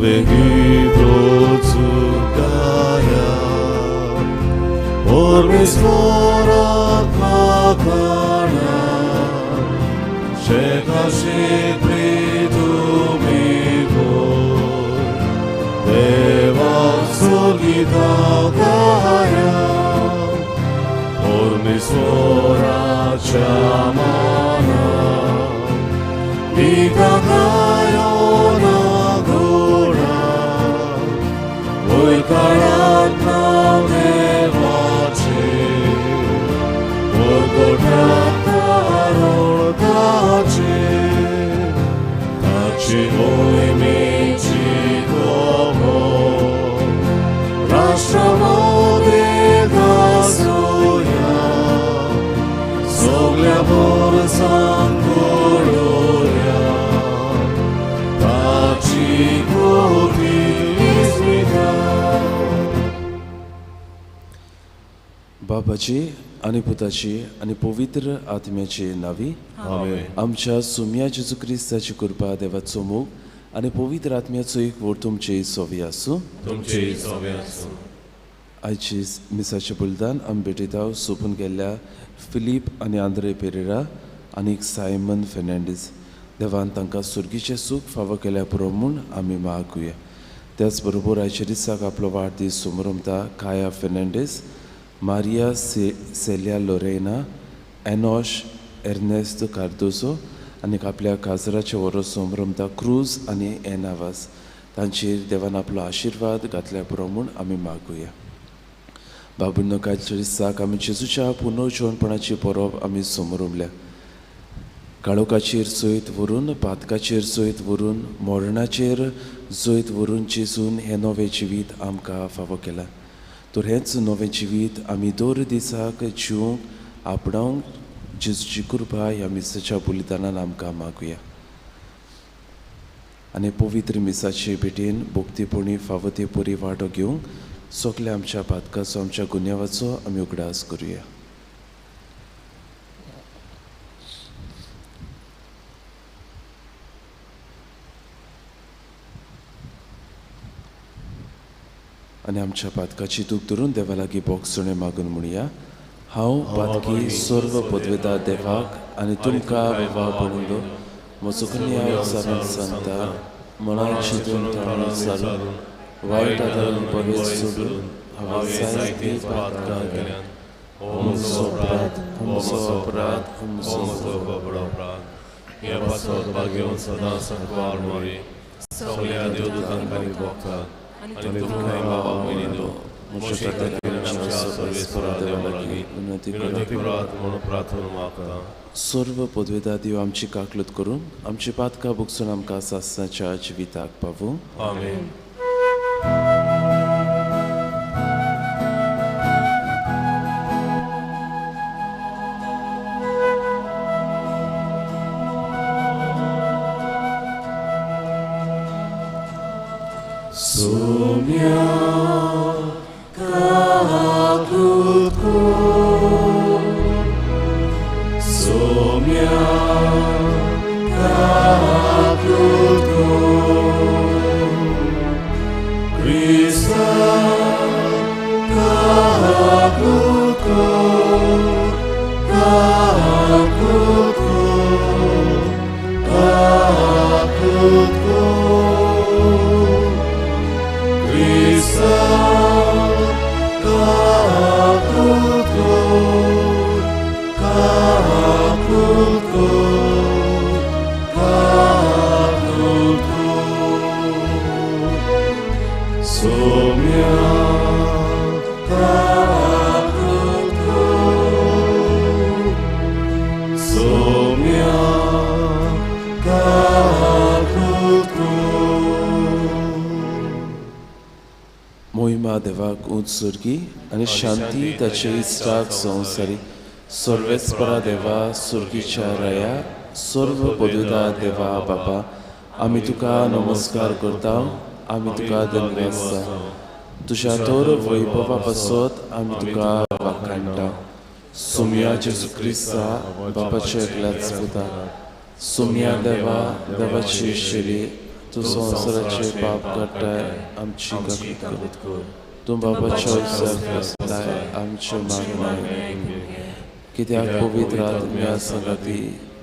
वेगीतोच गाया परमेश्वराक वाखाणा शेकाशी तुमी देवाक सोगिता गाया परमेश्वराच्या माना दिता गायो ना गोडा वयकारात नांव देवाचें वरगोटात ताचें ताची मोहिमेची खबर राष्ट्रामदें गाजोया सगल्या बोरसांक कळोया ताची कोटी स्मिता. बापाची आनी पुताची आनी पवित्र आत्म्याची नावी. आमेन. आमच्या सुम्या जेजू क्रिस्ताची कृपा, देवाचो मोग आनी पवित्र आत्म्याचो एक व्हड तुमचे सोवी आसूं. तुमचे सोवे आसूं. आयची मिसाचें बलिदान आमी भेटयता सोंपून गेल्ल्या फिलीप आनी आंद्रे पेरेरा आनी सायमन फेर्नांडीस. देवान तांकां सुर्गीचें सूख फावो केल्या पुरो म्हूण आमी मागुया. त्याच बरोबर आयच्या दिसाक आपलो वाडदीस समरमता काया फेर्नांडीस, मारिया सेलिया लोरेना, एनॉश एर्नेस्त कार्दोसो आनी आपल्या काजराचे वरो समरमता क्रूज आनी एनावास. तांचेर देवान आपलो आशिर्वाद घातल्या पुरो म्हूण आमी मागुया. बाबूंनो, कालच्या दिसाक आमी जेजूच्या पुनर्जिवनपणाची परब आमी समरमल्या. काळोखाचेर जैत व्हरून, पातकाचेर जैत व्हरून, मरणाचेर जैत व्हरून जेजून हें नवें जिवीत आमकां फावो केलां. तर हेंच नवें जिवीत आमी दर दिसाक जिवंक आपणावंक जेजूची कृपा ह्या मिसाच्या बलिदानान आमकां मागुया. आनी पवित्र मिसाचे भेटेन भक्तीपणी फावो ते परी वांटो घेवंक सगल्या आमच्या पातकाचो, आमच्या गुन्यांवाचो आमी उगडास करुया. आनी आमच्या पातकाची दूख धरून देवा लागीं बोगसणें मागून म्हणया. हांव पातकी सर्व पदवेता देवाक आनी तुमकां बाबा भयणींनो म्हजो गुन्यांव जाणून सांगता. मनान चिंतून ताणून सारून वायट आदारान बरें सोडून हांवें जायतीं पातकां केल्यात. म्हजो अपराध, म्हजो अपराध, म्हजो अपराध. ह्या पासत भाग्यवंत सदां संकवार मारी सगल्या देवदूतांक आनी भोगतात आनी तुमकां बाबा भयणींनो म्हज्या खातीर आमच्या सर्वेस्परा देवा लागीं विनंती विनंती करात म्हणून प्रार्थना मागता. सर्व पदवेता देव आमची काकलूत करून आमची पातकां भोगसून आमकां सासणाच्या जिविताक पावूं. आमेन. Soumya काकूत कर, सोम्या काकूत कर, क्रिस्ता काकूत कर, काकूत कर, काकूत कर, क्रिस्ता काकूत कर, काकूत कर, काकूत कर, सोम्या काकूत कर, सोम्या काकूत कर. मोहिमा देवाक उंच सुर्गी आनी शांती ताचे इश्टाक संवसारी. सर्वेस्परा देवा, सुर्गीच्या राया, सर्व पदुता देवा बापा, आमी तुका नमस्कार करता, आमी तुका धन्यवाद. तुज्या तर वैभवा पासत आमी तुका वाखाणटा. सोम्या जेजू क्रिस्ता, बापाच्या एकल्याच पुता, सोम्या देवा, देवाची शेली, तूं संवसाराचे पाप काडटाय, आमची काकूत कर. तूं बाबाच्या उजव्या आमच्यो मागण्यो आयकून घे. कित्याक पवित्र आत्म्या संगाती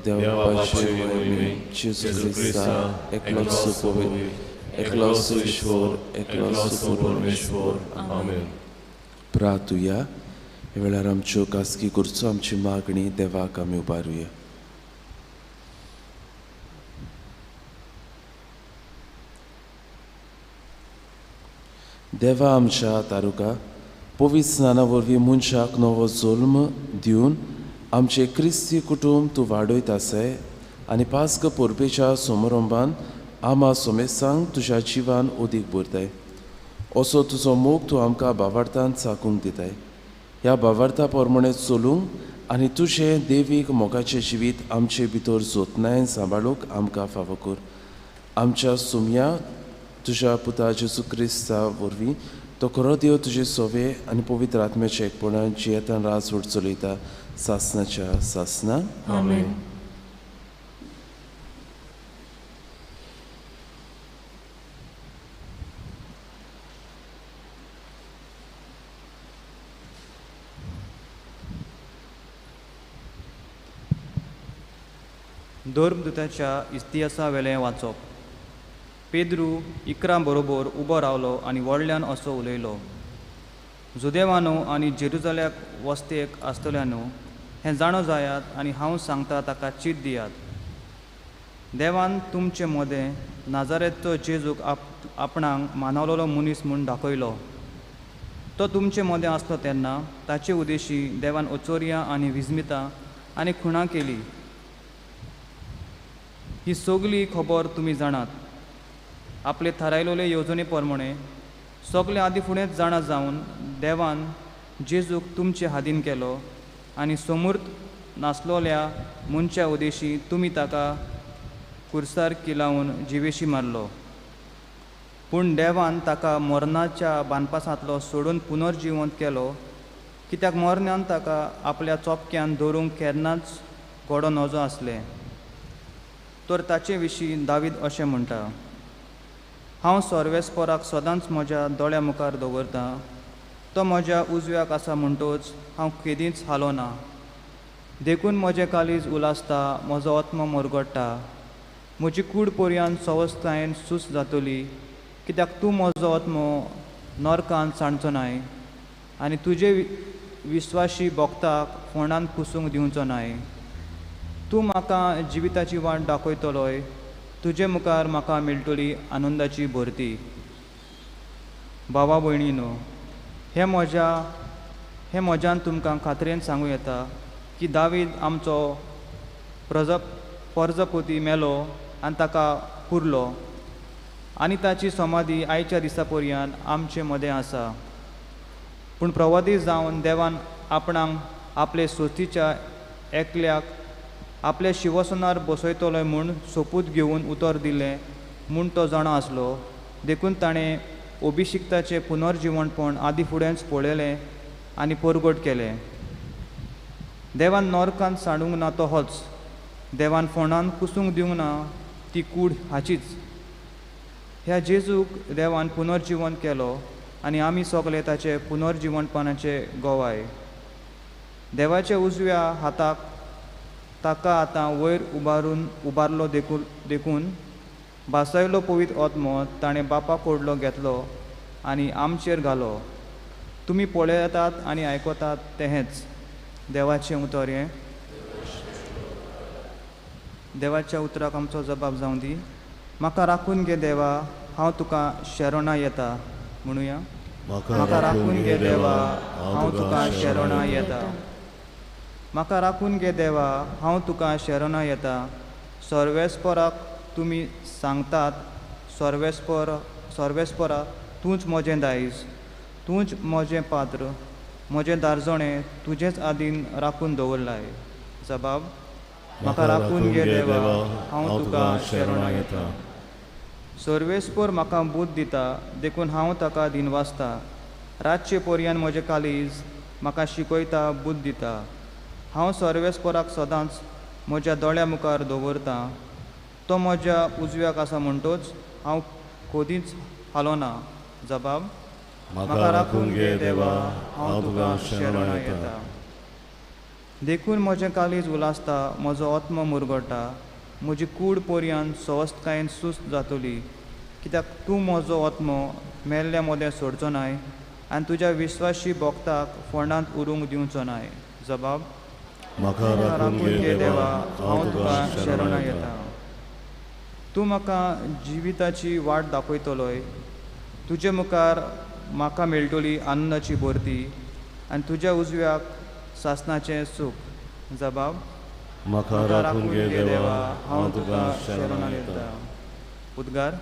देवाचे मोहिमे जेजू क्रिस्ता एकलोच पवित्र, एकलोच ईश्वर, एकलोच परमेश्वर. आमेन. प्रार्थुया. ह्या वेळार आमच्यो खासगी करचो आमची मागणी देवाक आमी उबारुया. देवा आमच्या तारुका पवित्र स्नाना वरवीं मनशाक नवो जल्म दिवन आमचें क्रिस्ती कुटुंब तूं वाडयत आसाय आनी पास्क परबेच्या समारंभान आमा सोमेसांक तुज्या जिवान ओदीक भरताय. असो तुजो मोग तूं आमकां भावार्थान चाकूंक दिताय. ह्या भावार्था प्रमाणे चलूंक आनी तुजें देवीक मोगाचें जिवीत आमचे भितर जोतनायन सांबाळूंक आमकां फावो कर. आमच्या सुमया तुज्या पुता जेजू क्रिस्ता वरवीं तो खरो देव तुजे सोवे आनी पवित्र आत्म्याच्या एकपणान जियेतान राजवट चलयता सासनाच्या सासना. आमेन. धर्मदूताच्या इतिहासा वेलें वाचप. पेद्रू 11 बरोबर उबो रावलो आनी व्हडल्यान असो उलयलो, जुदेवानो आनी जेरुजाल्याक वस्तेक आसतल्यानो, हें जाणो जायात आनी हांव सांगता ताका चीत दियात. देवान तुमचे मदें नाजारेचो जेजूक आपणाक मानवलेलो मनीस म्हूण दाखयलो. तो तुमचे मदें आसलो तेन्ना ताचे उदेशी देवान ओचोरयां आनी विस्मितां आनी खुणां केली. ही सगली खबर तुमी जाणात. आपले थारायलेले येवजणे प्रमाणे सगळे आदी फुडेंच जाणा जावन देवान जेजूक तुमचे हादीन केलो आनी समूर्त नासलोल्या मनशा उदेशी तुमी ताका कुर्सार किलावन जिवेशी मारलो. पूण देवान ताका मरणाच्या बांदपासांतलो सोडून पुनर्जिवंत केलो, कित्याक मरणान ताका आपल्या चोपक्यान धरूंक केन्नाच घडो नजो आसलें. तर ताचे विशीं दावीद अशें म्हणटा, हांव सर्वेस्पराक सदांच म्हज्या दोळ्या मुखार दवरतां. तो म्हज्या उजव्याक आसा म्हणटोच हांव केदींच हालो ना. देखून म्हजें काळीज उलासता, म्हजो आत्मो मुरगट्टा, म्हजी कूड पर्यान सवस्तायेन सूस जातली, कित्याक तूं म्हजो आत्मो नरकान सांडचो नाय आनी तुजे विस्वाशी भक्ताक फोंडान कुसूंक दिवचो नाय. तूं म्हाका जिविताची वाट दाखयतलोय, तुजे मुखार म्हाका मेळटली आनंदाची भरती. भावा भयणीनो, हें म्हज्यान तुमकां खात्रेन सांगूं येता की दावीद आमचो प्रजापती मेलो आनी ताका पुरलो आनी ताची समाधी आयच्या दिसा पर्यंत आमचे मदें आसा. पूण प्रवादी जावन देवान आपणाक आपले सोस्तीच्या एकल्याक आपल्या शिवसनार बसयतलो म्हूण सोपूत घेवन उतर दिलें म्हूण तो जाणा आसलो. देखून ताणें अभिशिक्ताचें पुनर्जिवणपण आदी फुडेंच पळयलें आनी परगट केलें. देवान नरकान सांडूंक ना तो होच, देवान फोंडान कुसूंक दिवंक ना ती कूड हाचीच. ह्या जेजूक देवान पुनर्जिवन केलो आनी आमी सगळे ताचे पुनर्जिवनपणाचे गवाय. देवाच्या उजव्या हाताक ताका आतां वयर उबारलो देखून भासायलो पवित्र आत्मो ताणें बापा कडलो घेतलो आनी आमचेर घालो. तुमी पळयतात आनी आयकतात तेंच देवाचें उतर. हें देवाच्या उतराक आमचो जबाब जावं दी. म्हाका राखून घे देवा, हांव तुका शरणा येता. म्हणुया, म्हाका राखून घे देवा, हांव तुका शरणा येता. म्हाका राखून घे देवा, हांव तुका शरणा येता. सर्वेस्पराक तुमी सांगतात, सर्वेस्परा तूंच म्हजें दायज, तूंच म्हजें पात्र, म्हजें दारजणें तुजेच आदीन राखून दवरलाय. जबाब, म्हाका राखून घे देवा, हांव तुका शरणा येता. सर्वेस्पर म्हाका बूद दिता, देखून हांव ताका दिनवासता. रातचे पर्यान म्हजें काळीज म्हाका शिकयता, बूद दिता. हांव सर्वेस्पराक सदांच म्हज्या दोळ्या मुखार दवरतां. तो म्हज्या उजव्याक आसा म्हणटोच हांव खोदीच हालोना. जबाब, म्हाका राखून घे देवा, हांव तुका शरण येता. देखून म्हजें काळीज उलासता, म्हजो आत्मो मुरगटा, म्हजी कूड पोरयान सवस्तकायेन सुस्त जातली. कित्याक तूं म्हजो आत्मो मेल्ल्या मदें सोडचो नाय आनी तुज्या विश्वासी भक्ताक फोंडांत उरूंक दिवचो नाय. जबाब, म्हाका राखून घे देवा, हांव तुका शरण येता. तूं म्हाका जिविताची वाट दाखयतलोय, तुजे मुखार म्हाका मेळटली आनंदाची भरती आनी तुज्या उजव्याक सासणाचें सूख. जबाब, म्हाका राखून घे देवा, हांव तुका शरण येता. उद्गार.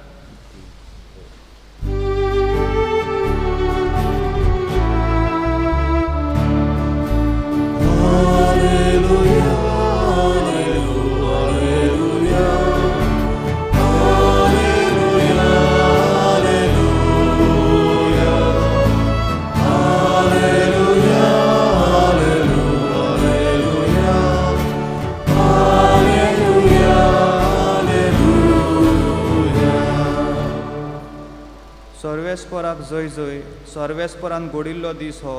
सर्वेस्पराक जय जय. सर्वेस्परान घडिल्लो दीस हो,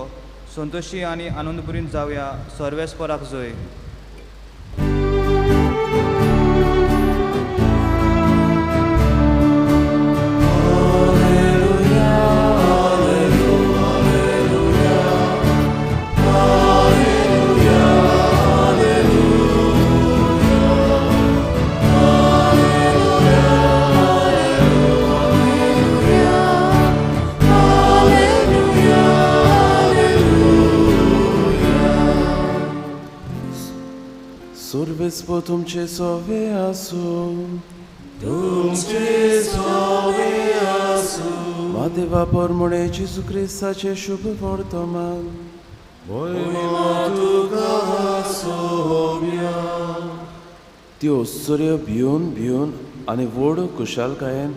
संतोशी आनी आनंदपुरीन जावया. सर्वेस्पराक जय. सर्वेस्पर तुमचे सोवे आसूं, तुमचे सोवे आसूं. म्हादेवा परमणे जेजू क्रिस्ताचें शुभ वर्तमान. मोहिमा तुका सोम्या. त्यो अस्तुऱ्यो भिवन भिवन आनी व्हड खुशालकायेन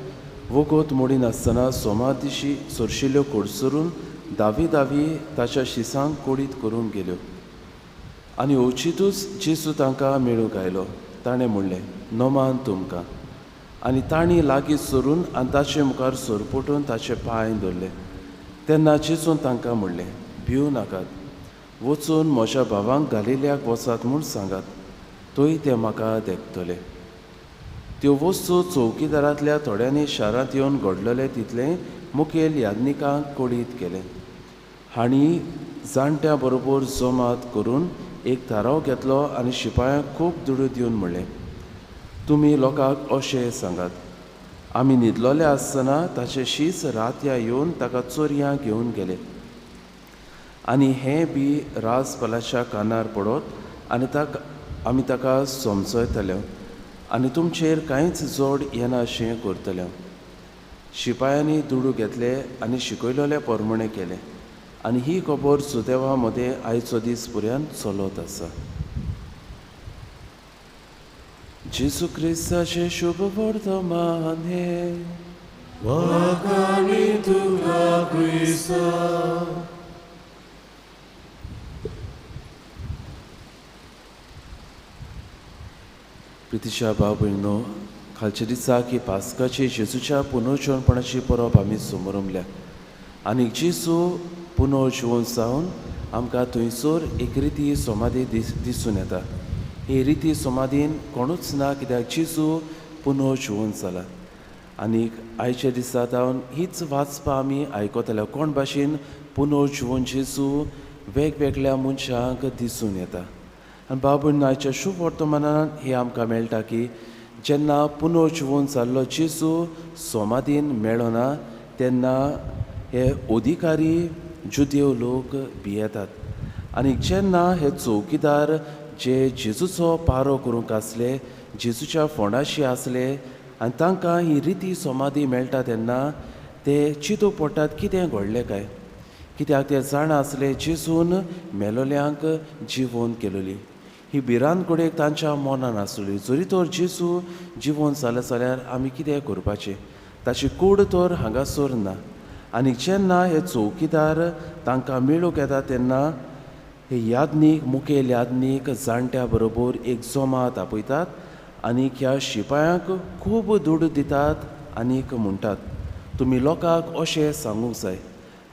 वगत मोडिनासतना सोमा दिशी सरशिल्ल्यो कडसरून दावी दावी ताच्या शिसांक कोडीत करूंक गेल्यो. आनी अवचितूच जेजू तांकां मेळूंक आयलो. ताणें म्हणलें, नमान तुमकां. आनी तांणी लागीं सरून आनी ताचे मुखार सरपटून ताचे पांय धरले. तेन्ना जेजून तांकां म्हणलें, भिवू नाकात, वचून म्हज्या भावांक गालिल्याक वचात म्हूण सांगात, थंय ते म्हाका देखतले. त्यो वस्तू चौकीदारांतल्या थोड्यांनी शारांत येवन घडलेलें तितलें मुखेल याज्ञिकांक कळीत केलें. हांणी जाणट्यां बरोबर जमात करून एक थाराव घेतलो आनी शिपायांक खूब दुडू दिवन म्हणलें, तुमी लोकांक अशें सांगात, आमी न्हिदलोले आसतना ताचे शीस रातयां येवन ताका चोरयां घेवन गेले. आनी हें बी राजपालाच्या कानार पडत आनी ताका आमी ताका समजयतले आनी तुमचेर कांयच जोड येना अशें करतले. शिपायांनी दुडू घेतले आनी शिकयलोले परमणे केले. आनी ही खबर सुदेवा मदें आयचो दीस पर्यंत चलत आसा. जेजू क्रिस्ताचें शुभ वर्तमान हें. वाखाणी तुका क्रिस्ता. प्रितीच्या भाव भयणो, खालच्या दिसा की पास्काची जेजूच्या पुनर्जिवनपणाची परब आमी समरमल्या आनी जेजू पुनर्जिवन जावन आमकां थंयसर एक रिती समाधी दिसून येता. ही रिती समाधीन कोणूच ना, कित्याक जेजू पुनर्जिवन जाला. आनी आयच्या दिसा जावन हीच वाचपां आमी आयकतले कोण भाशेन पुनर्जिवन जेजू वेगवेगळ्या मनशांक दिसून येता. आनी बाबून आयच्या शुभ वर्तमानान हें आमकां मेळटा की जेन्ना पुनर्जिवन जाल्लो जेजू समाधीन मेळना तेन्ना हे अधिकारी जुदेव लोक भियेतात. आनी जेन्ना हे चौकीदार जे जेजूचो पारो करूंक आसले, जेजूच्या फोंडाशी आसले आनी तांकां ही रिती समाधी मेळटा तेन्ना ते चिंतूंक पडटात कितें घडलें काय, कित्याक ते जाणा आसले जेजून मेलोल्यांक जिवोवन केलोली. ही भिरांत घडयेक तांच्या मनान आसली. जरी तर जेजू जिवोवन जाले जाल्यार आमी कितें करपाचें, ताची कूड तर हांगासर ना. आनी जेन्ना हे चौकीदार तांकां मेळूंक येता तेन्ना हे याज्ञीक मुखेल याज्ञीक जाणट्या बरोबर एक जमात आपयतात आनी ह्या शिपायांक खूब दुडू दितात आनीक म्हणटात, तुमी लोकांक अशें सांगूंक जाय,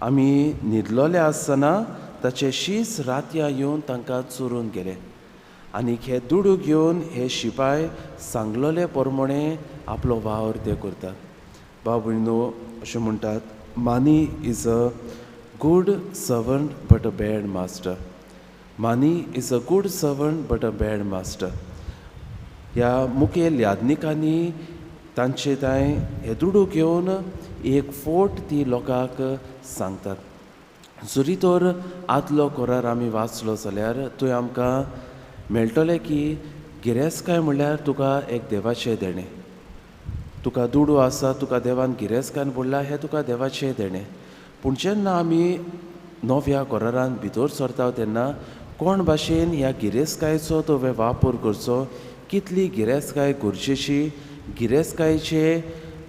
आमी न्हिदलोले आसतना ताचे शीस रातयां येवन तांकां चोरून गेले. आनीक हे दुडू घेवन हे शिपाय सांगलोले प्रमाणे आपलो वावर ते करतात. भाव भयणीनो, अशें म्हणटात, money is a good servant but a bad master. Money is a good servant but a bad master. ह्या मुखेल याज्ञिकांनी तांचे तांय हे दुडू घेवन एक फोट ती लोकांक सांगतात. जरी तर आदलो करार आमी वाचलो जाल्यार थंय आमकां मेळटलें की गिरेस्तकाय म्हणल्यार तुका एक देवाचें देणें. तुका दुडू आसा, तुका देवान गिरेस्तकायन पडला, हें तुका देवाचें देणें. पूण जेन्ना आमी नव्या करारान भितर सरता तेन्ना कोण भाशेन ह्या गिरेस्तकायेचो तो वापर करचो, कितली गिरेस्तकाय गरजेची, गिरेस्तकायेचें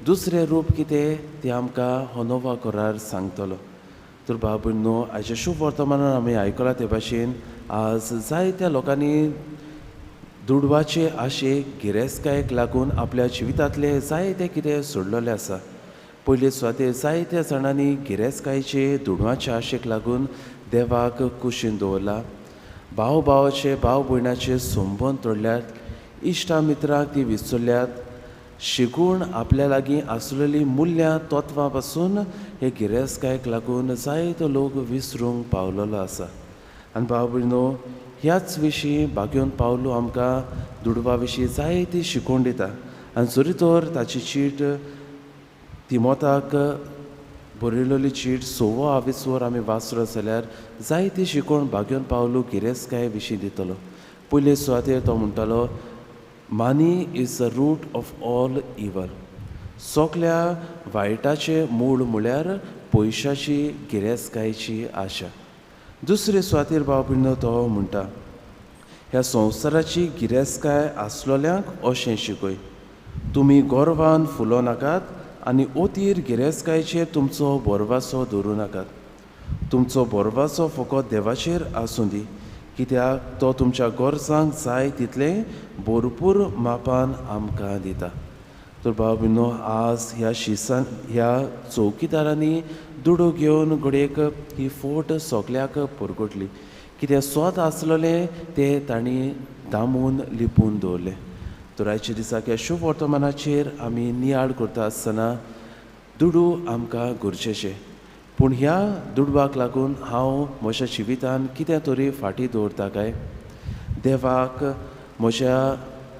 दुसरें रूप कितें तें आमकां हो नवो करार सांगतलो. तर भाव भयणीनो, आयच्या शुभ वर्तमानान आमी आयकलां ते भाशेन आज जायत्या लोकांनी दुडवाचे आशेक गिरेस्तकायेक लागून आपल्या जिवितांतलें जायतें कितें सोडलेलें आसा. पयले सुवातेर जायत्या जाणांनी गिरेस्तकायेचे दुडवाचे आशेक लागून देवाक कुशीन दवरला. भाव भावाचे, भाव भयणाचे संबंद तोडल्यात, इश्टा मित्रांक ती विसरल्यात. शिकून आपल्या लागीं आसलेलीं मुल्यां तत्वां पासून हे गिरेस्तकायेक लागून जायतो लोक विसरूंक पावलेलो आसा. आनी भाव भयणीनो, ह्याच विशीं बागेवन पावलो आमकां दुडवा विशीं जायती शिकोवण दिता. आनी जरी तर ताची चीट तिमोताक बरयलेली चीट 6वो आविस्वर आमी वाचलो जाल्यार जायती शिकोवण बागेवन पावलो गिरेस्तकाये विशीं दितलो. पयले सुवातेर तो म्हणटालो, money is the root of all evil. सगल्या वायटाचें मूळ म्हळ्यार पयशाची गिरेस्तकायेची आशा. दुसरे सुवातेर भाव भयणीनो तो म्हणटा, ह्या संवसाराची गिरेस्तकाय आसलोल्यांक अशें शिकय, तुमी गर्वान फुलोवं नाकात आनी ओतीर गिरेस्तकायेचेर तुमचो भरवासो दवरूं नाकात. तुमचो भरवासो फकत देवाचेर आसूं दी, कित्याक तो तुमच्या गरजांक जाय तितलें भरपूर मापान आमकां दिता. तर भाव भयणीनो, आज ह्या शिसान ह्या चौकीदारांनी दुडू घेवन घडयेक ही फोट सगल्याक परगटली. कितें स्वत आसलेलें तें तांणी दामून लिपून दवरलें. तर आयच्या दिसाक ह्या शुभ वर्तमानाचेर आमी नियाळ करता आसतना दुडू आमकां गरजेचे, पूण ह्या दुडवाक लागून हांव म्हज्या जिवितान कितें तरी फाटीं दवरता काय? देवाक म्हज्या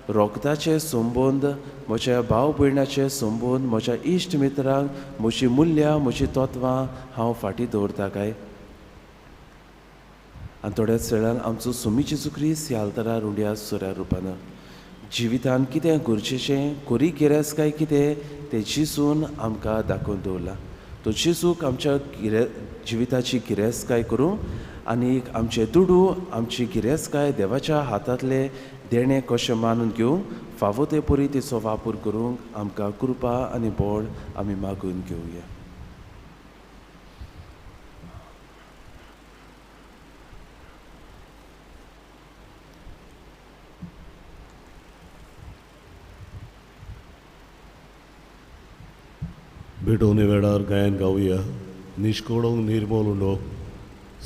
रोगताचे संबंद, म्हज्या भाव भयणाचे संबंद, म्हज्या इश्ट मित्रांक म्हजी मुल्यां, म्हजी तत्वां हांव फाटीं दवरता काय? आनी थोड्याच वेळान आमचो सोमी जेजू क्रिस्त ह्या आल्तारार उंड्या सोऱ्या रुपान जिवितान कितें गरजेचें, खरी गिरेस्तकाय कितें तें जेजून आमकां दाखोवन दवरलां. तो जेजूक आमच्या जिविताची गिरेस्तकाय करूं आनी आमचे दुडू, आमची गिरेस्तकाय देवाच्या हातांतले देणें कशें मानून घेवंक फावो ते परी तिचो वापर करूंक आमकां कृपा आनी बळ आमी मागून घेवया. भेटवणे वेळार गायन गावया. निष्कोडोंग निर्मोल उंडो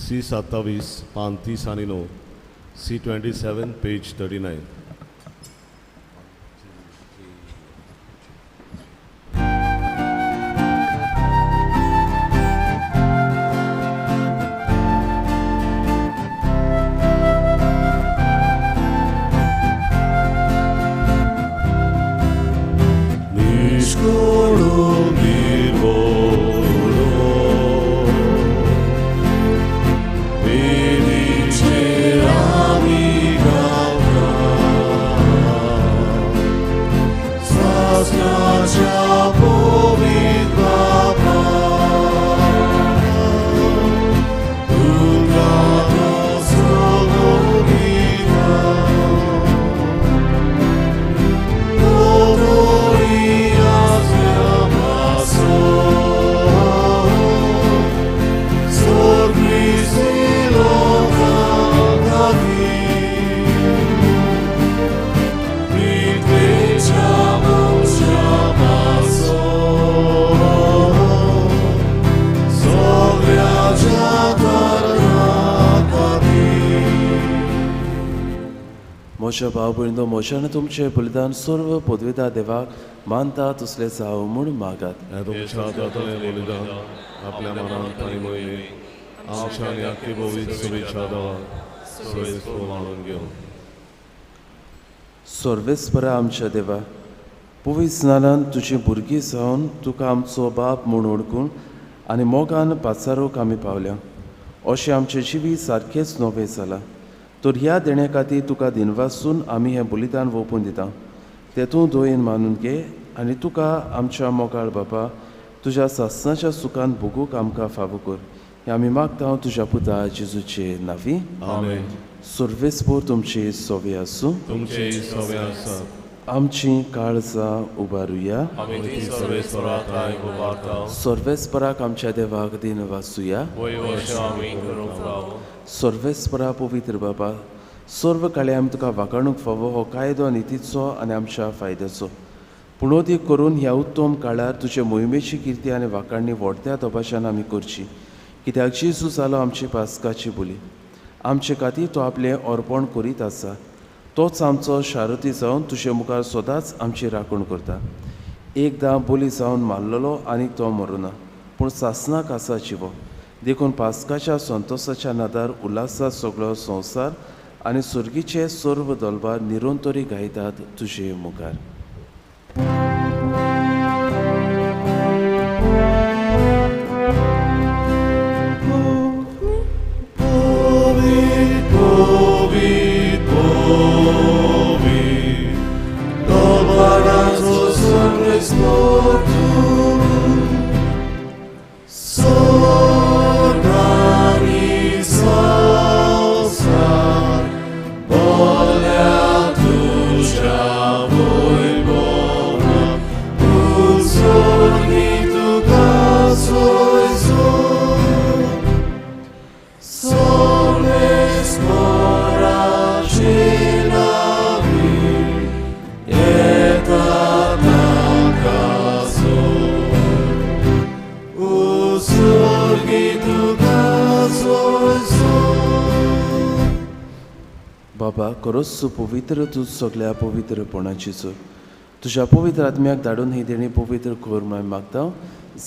सी 27 पान 30 आनी 9, सी 27 पेज 39. म्हज्या भाव भयणींनो, म्हज्या आनी तुमचें बलिदान सर्व पदवेदा देवाक मानता तसलें जावं म्हूण मागात. तुमच्या हातांतलें बलिदान आपल्या मनांत आनी मोहिमेक आमच्या आनी आख्खे पवित्र सभेच्या देवाक सर्वेस्पर मानून घेवं. सर्वेस्परा आमच्या देवा, पवित्र स्नानान तुजी भुरगीं जावन तुका आमचो बाप म्हूण वळखून आनी मोगान पाचारूंक आमी पावल्या. अशें आमचें जिवीत सारकेंच नवें जालां. तर ह्या देण्या खातीर तुका दिनवासून आमी हें बलिदान ओंपून दिता. तें तूं दयेन मानून घे आनी तुका आमच्या मोगाळ बापा तुज्या सासणाच्या सुखान भोगूंक आमकां फावो कर. हें आमी मागता तुज्या पुता जेजूचे नांवी. आमेन. सर्वेस्पर तुमचे सोवे आसूं. तुमचे सोवे आसा. आमची काळजां उबारुया. आमी ती सर्वेस्परा थांय उबारता. सर्वेस्पराक आमच्या देवाक दिनवासुया. वय अशें आमी करूंक फावो. सर्वेस्परा पवित्र बाबा, सर्व काळे आमी तुका वागाणूंक फावो हो कायदो नितीचो आनी आमच्या फायद्याचो. पूण अदीक करून ह्या उत्तम काळार तुजे मोहिमेची किर्ती आनी वाखाणणी व्हडत्या दबाशान आमी करची. कित्याक जेजू जालो आमची पास्काची बोली. आमचे खातीर तो आपलें अर्पण करीत आसा. तोच आमचो शारती जावन तुजे मुखार सदांच आमची राखण करता. एकदां बोली जावन मारलेलो आनी तो मरुना, पूण सासणाक आसा जिवो. देखून पास्काच्या संतोसाच्या नादार उल्हासा सगळो संवसार आनी सुर्गीचे सर्व दलबार निरंतरी गायतात तुजे मुखार. बाबा, खरोच तूं पवित्र, तूं सगळ्या पवित्रपणाची चोर. तुज्या पवित्र आत्म्याक धाडून ही देणी पवित्र कर म्हूण मागता.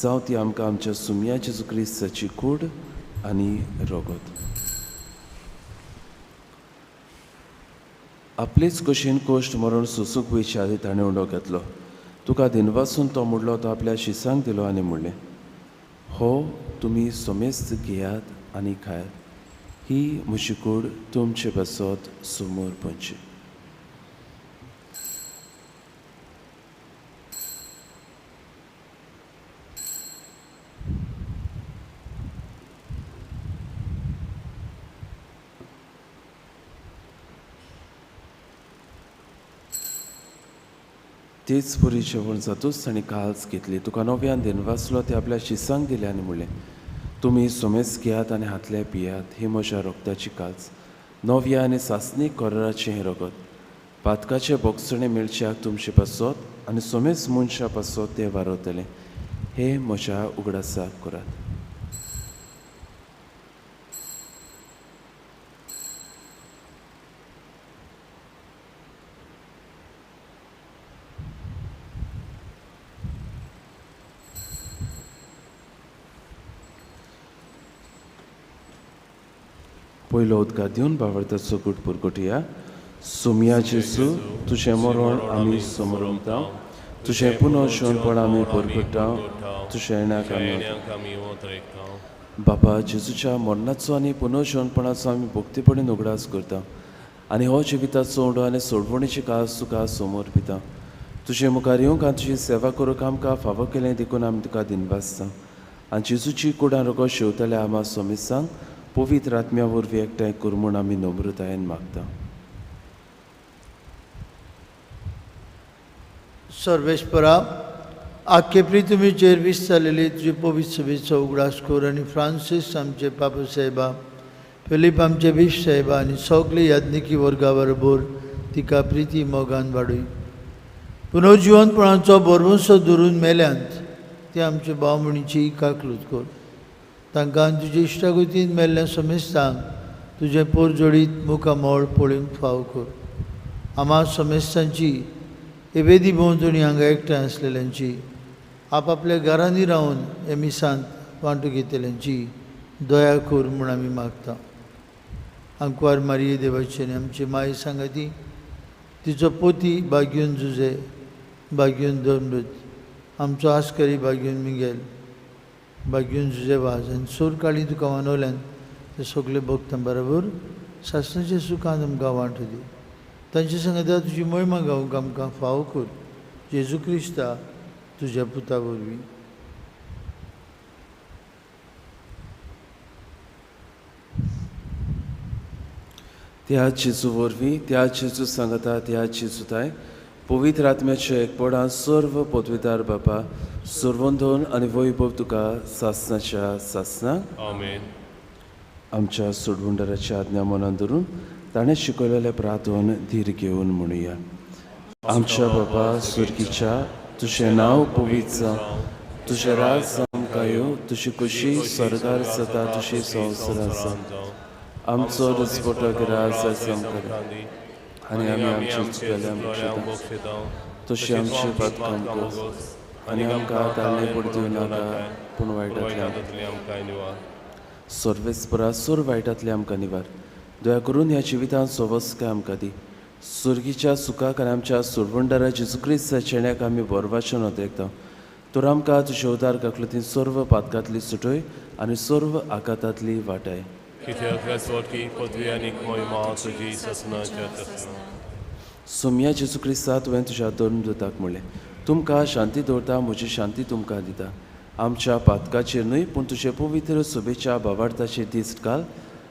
जावं ती आमकां आमच्या सुमया जेजू क्रिस्ताची कूड आनी रगत. आपलेच कशेन कश्ट मरण सोसूंक वयचे आदी ताणें उंडो घेतलो. तुका दिनवासून तो मुडलो, तो आपल्या शिसांक दिलो आनी म्हणलें, हो तुमी समेस्त घेयात आनी खायात, ही म्हजी कूड तुमचे पासत समोर पडची. तेच पुरी जेवण जातूच ताणें काल्स घेतली, तुका नव्यान दिनवासलो, ते आपल्या शिसांक दिले आनी म्हणलें, तुमी सोमेस घेयात आनी हातले पियात, ही म्हज्या रगताची काल्स, नव्या आनी सासणीक कराराचें हें रगत. पातकाचें बोगसणें मेळच्याक तुमचे पासत आनी सोमेस मनशा पासत तें वारवतलें. हें म्हज्या उगडासाक करात. पयलो उदकां दिवन बावडताचो गूट पुरगुटया. सुमया जेजू, तुजें मरण आमी समरमता, तुजें पुनर्जीवनपण आमी परगट्टा, तुजें येण्याक आमी. बाबा, जेजूच्या मरणाचो आनी पुनर्जीवनपणाचो आमी भक्तीपणीन उगडास करता आनी हो जिविताचो उंडो आनी सोडवणीची कास तुका समर्पिता. तुजे मुखार येवंक आनी तुजी सेवा करूंक आमकां फावो केलें देखून आमी तुका दिनवासता. आनी जेजूची कुडान रगत शेवतल्या आमा सोमेसांक पवित्र आत्म्या वरवीं एकठांय कर म्हूण आमी नम्रतायेन मागता. सर्वेस्परा, आख्खे पृथ्वीचेर विस्तारलेली तुजे पवित्र सभेचो उगडास कर आनी फ्रांसीस आमचे पापा साहेबा, फिलीप आमचे बीश साहेबा आनी सगळे याज्ञिकी वर्गा बरोबर तिका प्रिती मोगान वाडय. पुनर्जिवनपणाचो भरवंसो धरून मेल्यांत ते आमचे भावभयणीची काकलूत कर. तांकां तुजे इश्टागतीन मेल्ल्या समेस्तांक तुजें पोरजोडीत मुखामळ पळोवंक फाव कर. आम्हा समेस्तांची हे वेदी भोंवतणी हांगा एकठांय आसलेल्यांची आपापल्या घरांनी रावन हे मिसांत वांटू घेतल्यांची दया कर म्हूण आमी मागता. आंकवार मारिये देवाची आनी आमची माय सांगाती तिचो पोती बागीवन जुजे बागीवन धर्मदूत आमचो आस्करी बागीवन मिगेल बागीवन जुजे वाज आनी सोर काळी तुका वानवल्यान ते सगळे भक्तां बरोबर सासणाच्या सुखान आमकां वांटू दी. तांचे सांगता तुजी मोहिमा गावंक आमकां फावो कर जेजू क्रिस्ता तुज्या पुता वरवीं. त्या जेजू वरवीं त्या जेजू सांगता त्या जेजूताय पवित्र आत्म्याचे एकपणान सर्व पदवीदार बापा सर्वंधन आनी वैभव तुका सासनाच्या सासना. आमेन. आमच्या सोडवणदाराच्या आज्ञा मनान धरून ताणें शिकयलेलें प्रार्थन धीर घेवन म्हणुया. आमच्या बाबा सुर्गीच्या तुजें नांव पवित्र जावं, तुजें राज आमकां येवं, तुजी खुशी स्वर्गार जाता तुजी संवसार आसा. आमचो दिसपटो गिरास आमकां आनी आमी आमचे चुकल्यांक बक्षिता तशी आमची बातकाम कर आनी आमकां ताळणे पड दिवं नाका पूण वायटांतले आमकां निवार. सर्वेस्परा सोर वायटांतले आमकां निवार. दया करून ह्या जिवितांत सवस्काय आमकां दी. सुर्गीच्या सुखाक आनी आमच्या सोडवणदारा जेजू क्रिस्ताच्या चेण्याक आमी बरवाचन अदरेकता. तर आमकां तुजे उदार काकलतीन सर्व पातकांतली सुटय आनी सर्व आघातांतली वाटाय. सोम्या जेजू क्रिस्ता तुवें तुज्या धर्मदूताक म्हणलें तुमकां शांती दवरता म्हजी शांती तुमकां दिता. आमच्या पातकाचेर न्हय पूण तुजे पवित्र सभेच्या भावार्थाचेर दीस घाल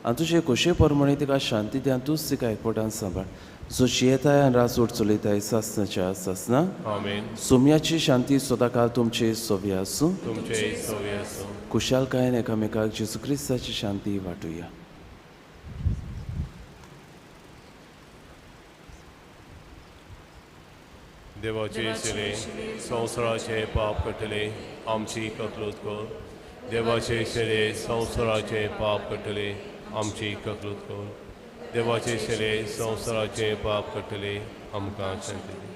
आनी तुजे खोशे प्रमाणे तिका शांती दी आनी तूंच तिका एकवटान सांबाळ जो जियेताय आनी राजवट चलयताय सासनाच्या सासना. आमेन. सोम्याची शांती सदांकाळ तुमचे सोवी आसूं. तुमचे सोवी आसूं. खुशालकायेन एकामेकाक जेजू क्रिस्ताची शांती वांटुया. देवाचे शिले संवसाराचे पाप कटले आमची ककलूत कर. देवाचे शिले संवसाराचे पाप कटले आमची ककलूत कर. देवाचे शिले संवसाराचे पाप कटले आमकां शांती दी.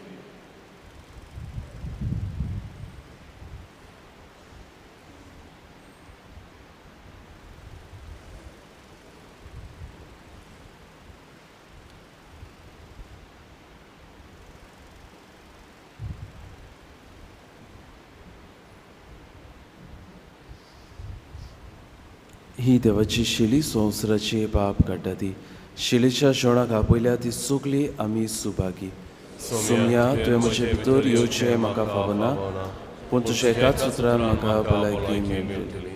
ही देवाची शिली संवसाराची पाप काडटा ती शिलीच्या जेवणाक आपयल्या ती सगळी आमी सुभागी. सोम्या तुवें म्हजे भितर येवचें म्हाका फावना पूण तुज्या एकाच उतरान म्हाका भलायकी मेळटली.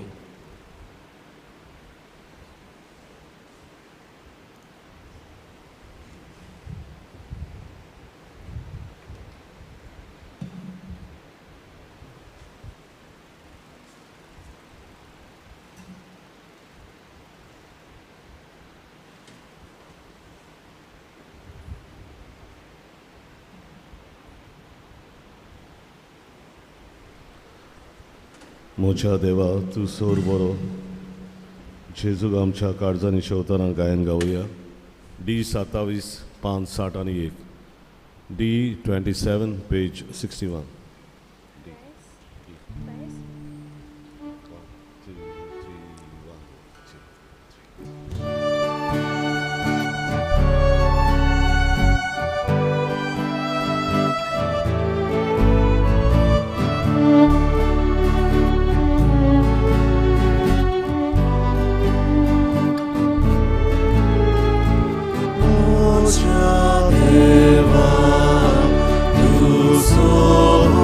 म्हज्या देवा तूं सोर बरो. जेजूक आमच्या काळजांनी शेवतना गायन गावया. डी 27 5 60 आनी 1 डी 27 पेज 61. Deva, tu sou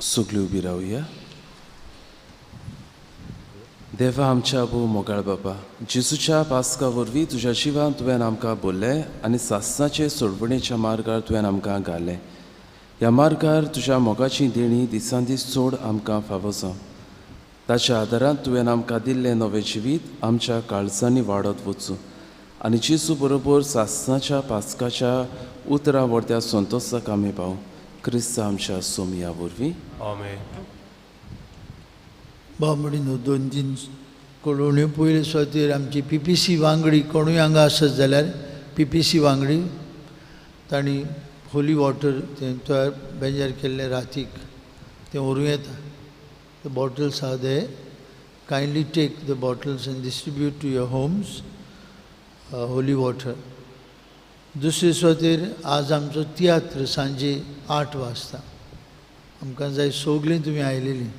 सगळीं उबी रावया. देवा आमच्या भोव मोगाळ बाबा, जेजूच्या पास्का वरवीं तुज्या जिवान तुवें आमकां बोल्लें आनी सासणाचे सोडवणेच्या मार्गार तुवें आमकां घालें. ह्या मार्गार तुज्या मोगाची देणी दिसान दीस चड आमकां फावो जावं. ताच्या आदारान तुवें आमकां दिल्लें नवें जिवीत आमच्या काळजांनी वाडत वचूं आनी जेजू बरोबर सासणाच्या पास्काच्या उतरां वर्त्या संतोसाक आमी पावूं. क्रिस्त आमच्या सोमया वरवीं. आमेन. बामणीनो दोन तीन कळोवण्यो. पयले सुवातेर आमची पी पी सी वांगडी कोणूय हांगा आसत जाल्यार पी पी सी वांगडी तांणी होली वॉटर तें तयार बेंजार केल्लें रातीक तें व्हरूं येता. The bottles are there. Kindly take the bottles and distribute to your homes holy water. दुसरे सुवातेर आज आमचो तियात्र सांजे 8 वाजता. आमकां जाय सगळीं तुमी आयलेलीं.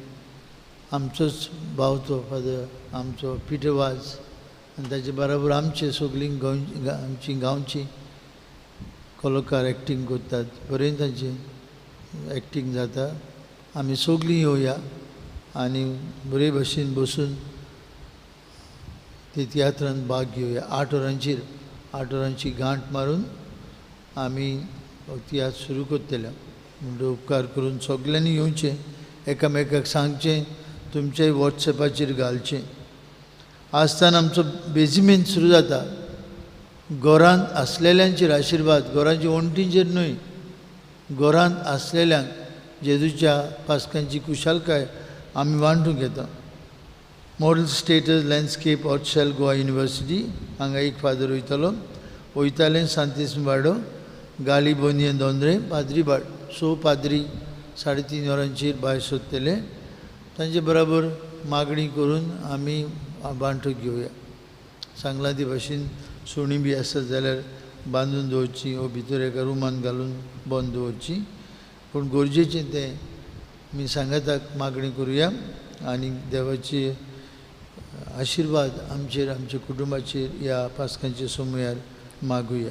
आमचोच भाव तो फादर आमचो पिटर वाज आनी ताचे बराबर आमचे सगळीं आमची गांवची कलाकार एक्टींग करतात. बरें तांचें एक्टींग जाता. आमी सगळीं येवया आनी बरे भशेन बसून ते तियात्रांत भाग घेवया. 8 वरांचेर 8 वरांची गांठ मारून आमी तियात्र सुरू करतले. म्हणटकीर उपकार करून सगल्यांनी येवचें, एकामेकाक सांगचें, तुमचे वॉट्सएपाचेर घालचें. आजतान आमचो बेजिमेंत सुरू जाता. घरांत आसलेल्यांचेर आशिर्वाद, घरांच्या वण्टींचेर न्हय, घरांत आसलेल्यांक जेजूच्या पास्कांची कुशालकाय आमी वांटूंक येता. मॉडल स्टेटस लँडस्केप ऑटशेल गोवा युनिवर्सिटी हांगा एक फादर वयतालो, वयतालें सांतिस्म वाडो, गाली बोंदयेन दोंद्रे पाद्री भाट. 6 पाद्री 3:30 वरांचेर भायर सोदतले. तांचे बराबर मागणी करून आमी बांटो घेवया. सांगलां ती भाशेन सुणी बी आसत जाल्यार बांदून दवरची वो भितर एका रुमान घालून बंद दवरची. पूण गरजेचें तें आमी सांगाताक मागणी करुया आनी देवाची आशिर्वाद आमचेर आमच्या कुटुंबाचेर ह्या पास्कांच्या समयार मागुया.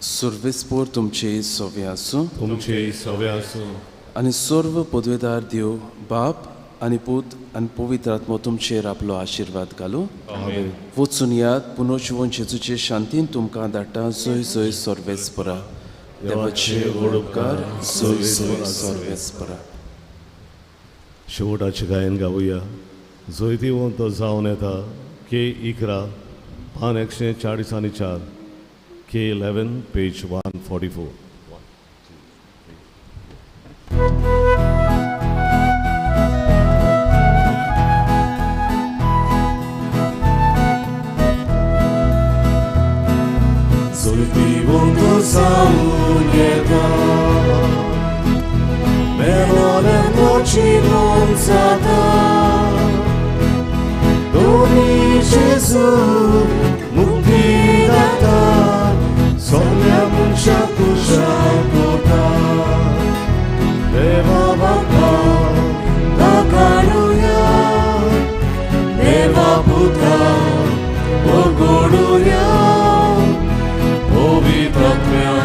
सर्वेस्पोर तुमचे सवे आसूं, तुमचे सवे आसूं. आनी सर्व पदवेदार देव बाप आनी पूत आनी पवित्र आत्मो तुमचेर आपलो आशिर्वाद घालूं. वचून यात पुनर्जिवन जेजूचे शांतीन तुमकां धाडटा. जय जय सर्वेस्परा. देवाचे व्हड उपकार. जय जय सर्वेस्परा. शेवटाचें गायन गावया. जैतिवंत जावन येता के 11 पान 144, K11 page 144. जैतिवंत जावन येता मेलोलें जिवन जाता. दोनी जेजू मुक्ती दाता, सगळ्या मनशाक खुशाल करता. देवा बापा ताकाडुया, देवा पुता वरगडुया, पवित्र आत्म्या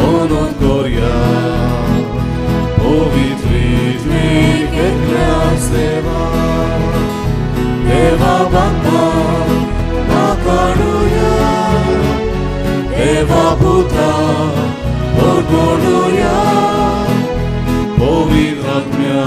अनंत करया, पवित्र त्रिक एकल्याच देवा. देवा बापा ताकाडुया, देवा पुता वरगडुया, पवित्र आत्म्या